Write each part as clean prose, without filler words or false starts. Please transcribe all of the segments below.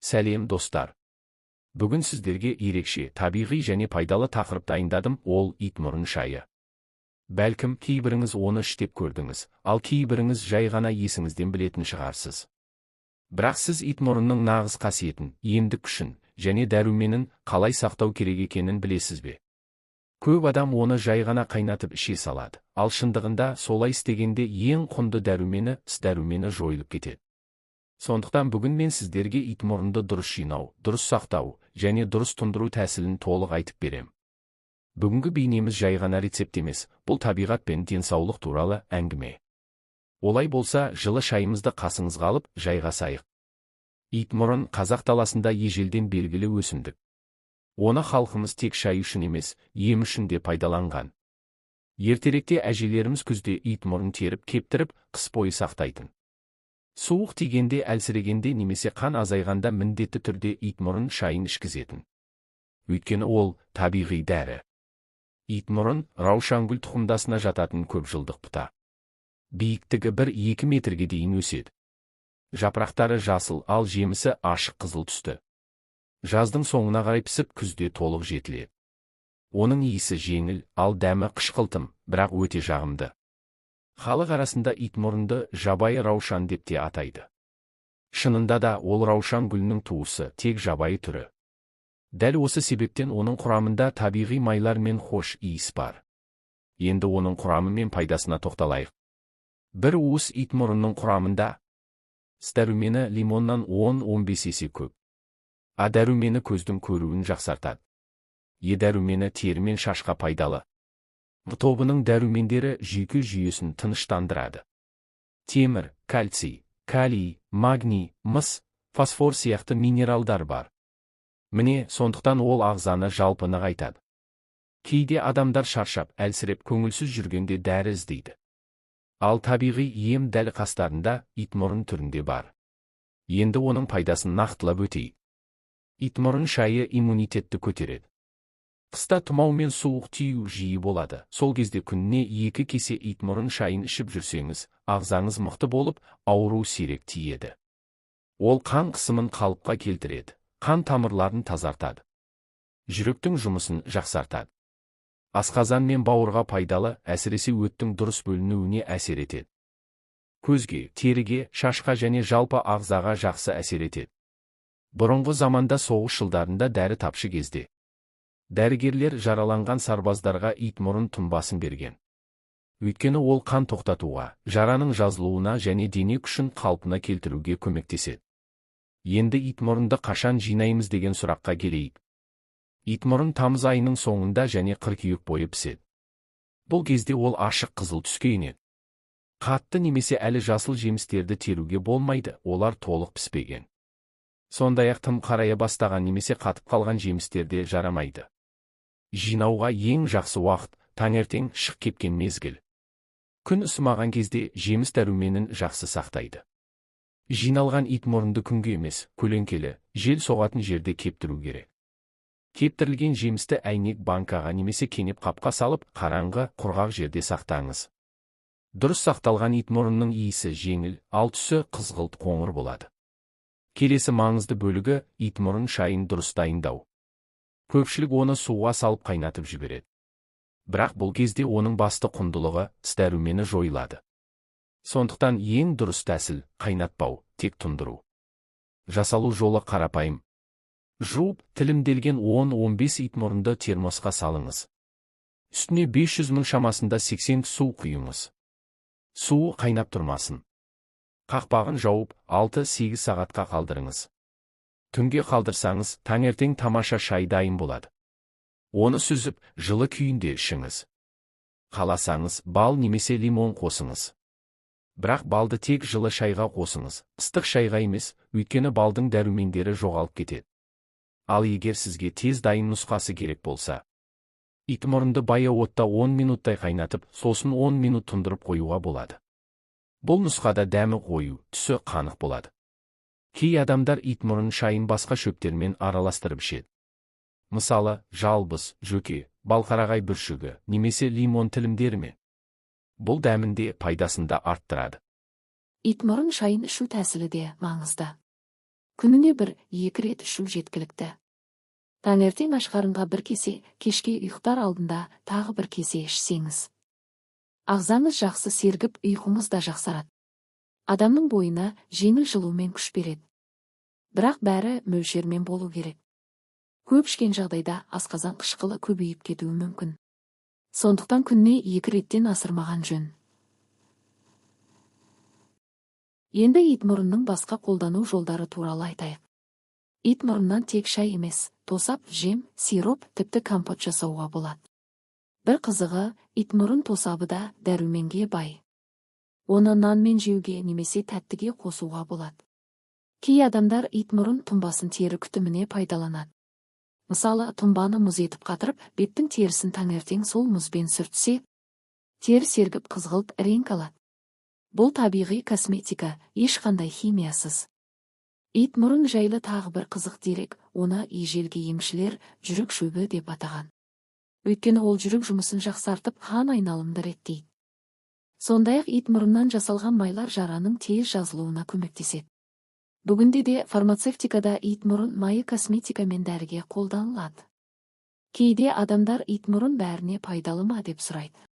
Сәлем, достар! Бүгін сіздерге ерекше, табиғи және пайдалы тақырып дайындадым, ол итмұрын шайы. Бәлкім, кейбіріңіз оны іштеп көрдіңіз, ал кейбіріңіз жай ғана есіңізден білетін шығарсыз. Бірақ сіз итмұрынның нағыз қасиетін, емдік күшін және дәруменін қалай сақтау керек екенін білесіз бе? Көп адам оны жай ғана қайнатып іше салады, ал шындығында солай істегенде ең құнды дәрумені, С дәрумені жойылып кетеді. Сондықтан бүгін мен сіздерге итмұрынды дұрыс жинау, дұрыс сақтау және дұрыс тұндыру тәсілін толық айтып берем. Бүгінгі бейнеміз жай ғана рецепт емес, бұл табиғат пен денсаулық туралы әңгіме. Олай болса, жылы шайымызды қасыңызға алып, жайғасайық. Итмұрын қазақ даласында ежелден белгілі өсімдік. Оны халқымыз тек шай үшін емес, ем үшін де пайдаланған. Ертеректе әжелеріміз күзде итмұрын теріп, кептіріп, қыс бойы сақтайтын. Суық тигенде, әлсірегенде немесе қан азайғанда міндетті түрде итмұрын шайын ішкізетін. Өйткені ол табиғи дәрі. Итмұрын раушангүл тұқымдасына жататын көп жылдық бұта. Биіктігі 1-2 метрге дейін өседі. Жапырақтары жасыл, ал жемісі ашық қызыл түсті. Жаздың соңына қарай пісіп, күзде толық жетіледі. Оның иісі жеңіл, ал дәмі қышқылтым, бірақ өте жағымды. Халық арасында итмұрынды жабайы раушан деп те атайды. Шынында да ол раушан гүлінің туысы, тек жабайы түрі. Дәл осы себептен оның құрамында табиғи майлар мен хош иіс бар. Енді оның құрамы мен пайдасына тоқталайық. Бір уыс итмұрынның құрамында С дәрумені лимоннан 10-15 есе көп. А дәрумені көздің көруін жақсартады. Е дәрумені тері мен шашқа пайдалы. В тобының дәрумендері жүйке жүйесін тыныштандырады. Темір, кальций, калий, магний, мыс, фосфор сияқты минералдар бар. Міне, сондықтан ол ағзаны жалпы нығайтады. Кейде адамдар шаршап, әлсіреп, көңілсіз жүргенде дәрі іздейді. Ал табиғи ем дәл қастарында, итмұрын түрінде бар. Енді оның пайдасын нақтылап өтейік. Итмұрын шайы иммунитетті көтереді. Қыста тұмау мен суық тию жиі болады. Сол кезде күніне 2 кесе итмұрын шайын ішіп жүрсеңіз, ағзаңыз мықты болып, ауру сирек тиеді. Ол қан қысымын қалыпқа келтіреді, қан тамырларын тазартады. Жүректің жұмысын жақсартады. Асқазан мен бауырға пайдалы, әсіресе өттің дұрыс бөлінуіне әсер етеді. Көзге, теріге, шашқа және жалпы ағзаға жақсы әсер етеді. Бұрынғы заманда, соғыс жылдарында, дәрі тапшы кезде дәрігерлер жараланған сарбаздарға итмұрын тұнбасын берген. Өйткені ол қан тоқтатуға, жараның жазылуына және дене күшін қалпына келтіруге көмектеседі. Енді итмұрынды қашан жинаймыз деген сұраққа келейік. Итмұрын тамыз айының соңында және қыркүйек бойы піседі. Бұл кезде ол ашық қызыл түске енеді. Қатты немесе әлі жасыл жемістерді теруге болмайды, олар толық піспеген. Сондай-ақ тым қарая бастаған немесе қатып қалған жемістер де жарамайды. Жинауға ең жақсы уақыт таңертең, шық кепкен мезгіл. Күн ысымаған кезде жеміс дәруменін жақсы сақтайды. Жиналған итмұрынды күнге емес, көлеңкелі, жел соғатын жерде кептіру керек. Кептірілген жемісті әйнек банкаға немесе кенеп қапқа салып, қараңғы, құрғақ жерде сақтаңыз. Дұрыс сақталған итмұрынның иісі жеңіл, ал түсі қызғылт қоңыр болады. Келесі маңызды бөлігі – итмұрын шайын дұрыс дайындау. Көпшілік оны суға салып қайнатып жібереді. Бірақ бұл кезде оның басты құндылығы, С дәрумені жойылады. Сондықтан ең дұрыс тәсіл – қайнатпау, тек тұндыру. Жасалу жолы қарапайым. Жуып, тілімделген 10-15 итмұрынды термосқа салыңыз. Үстіне 500 мың шамасында 80 су құйыңыз. Суы қайнап тұрмасын. Қақпағын жауып, 6-8 сағатқа қалдырыңыз. Түнге қалдырсаңыз, таңертең тамаша шай дайын болады. Оны сүзіп, жылы күйінде ішіңіз. Қаласаңыз, бал немесе лимон қосыңыз. Бірақ балды тек жылы шайға қосыңыз, ыстық шайға емес, өйткені балдың дәрумендері жоғалып кетеді. Ал егер сізге тез дайын нұсқасы керек болса, итмұрынды баяу отта 10 минуттай қайнатып, сосын 10 минут тұндырып қоюға болады. Бұл нұсқада дәмі қою, түсі қанық болады. Кей адамдар итмұрын шайын басқа шөптермен араластырып ішеді. Мысалы, жалбыз, жөке, балқарағай бүршігі немесе лимон тілімдерімен. Бұл дәмін де, пайдасын да арттырады. Итмұрын шайын ішу тәсілі де маңызды. Күніне 1-2 рет ішу жеткілікті. Таңертең аш қарынға бір кесе, кешке ұйықтар алдында тағы бір кесе ішсеңіз. Ағзаңыз жақсы сергіп, ұйқыңыз да жақсарады. Адамның бойына жеңіл жылумен күш береді. Бірақ бәрі мөлшермен болу керек. Көп ішкен жағдайда асқазан қышқылы көбейіп кетуі мүмкін. Сондықтан күніне 2 реттен асырмаған жөн. Енді итмұрынның басқа қолдану жолдары туралы айтайық. Итмұрыннан тек шай емес, тосап, жем, сироп, тіпті компот жасауға болады. Бір қызығы, итмұрын тосабы да дәруменге бай. Оны нанмен жеуге немесе тәттіге қосуға болады. Кей адамдар итмұрын тұнбасын тері күтіміне пайдаланады. Мысалы, тұнбаны мұз етіп қатырып, беттің терісін таңертең сол мұзбен сүртсе, тері сергіп қызғылт реңк алады. Бұл табиғи косметика, ешқандай химиясыз. Итмұрын жайлы тағы бір қызық дерек, оны ежелгі емшілер жүрек шөбі деп атаған. Өйткені ол жүрек жұмысын жақсартып, қан айналымды реттейді. Сондай-ақ итмұрыннан жасалған майлар жараның тез жазылуына көмектеседі. Бүгінде де фармацевтикада итмұрын майы косметика мен дәріге қолданылады. Кейде адамдар итмұрын бәріне пайдалы ма деп сұрайды.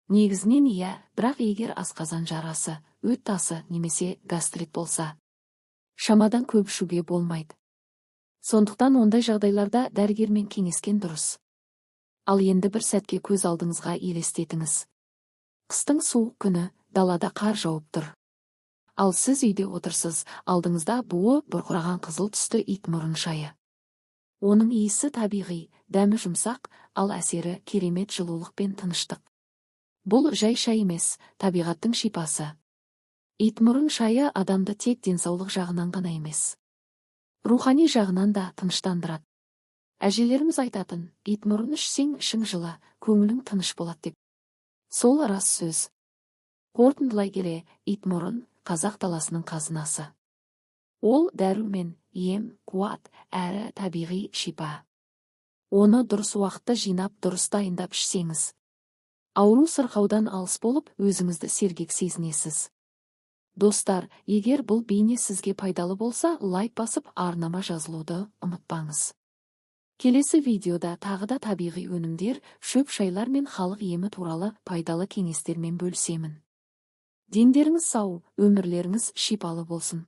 Негізінен иә, бірақ егер асқазан жарасы, өт тасы немесе гастрит болса, шамадан көп ішуге болмайды. Сондықтан ондай жағдайларда дәрігермен кеңескен дұрыс. Ал енді бір сәтке көз алдыңызға елестетіңіз. Қыстың суық күні, далада қар жауып тұр. Ал сіз үйде отырсыз, алдыңызда буы бұрқыраған қызыл түсті итмұрын шайы. Оның иісі табиғи, дәмі жұмсақ, ал әсері керемет жылулық пен тыныштық. Бұл жай шай емес, табиғаттың шипасы. Итмұрын шайы адамды тек денсаулық жағынан ғана емес, рухани жағынан да тыныштандырады. Әжелеріміз айтатын, итмұрын ішсең ішің жылы, көңілің тыныш болады деп. Сол рас сөз. Қорытындылай келе, итмұрын қазақ даласының қазынасы. Ол дәрумен, ем, қуат, әрі табиғи шипа. Оны дұрыс уақытта жинап, дұрыс дайындап ішсеңіз, ауру сырқаудан алыс болып, өзіңізді сергек сезінесіз. Достар, егер бұл бейне сізге пайдалы болса, лайк басып, арнама жазылуды ұмытпаңыз. Келесі видеода тағы да табиғи өнімдер, шөп шайлар мен халық емі туралы пайдалы кеңестермен бөлісемін. Дендеріңіз сау, өмірлеріңіз шипалы болсын.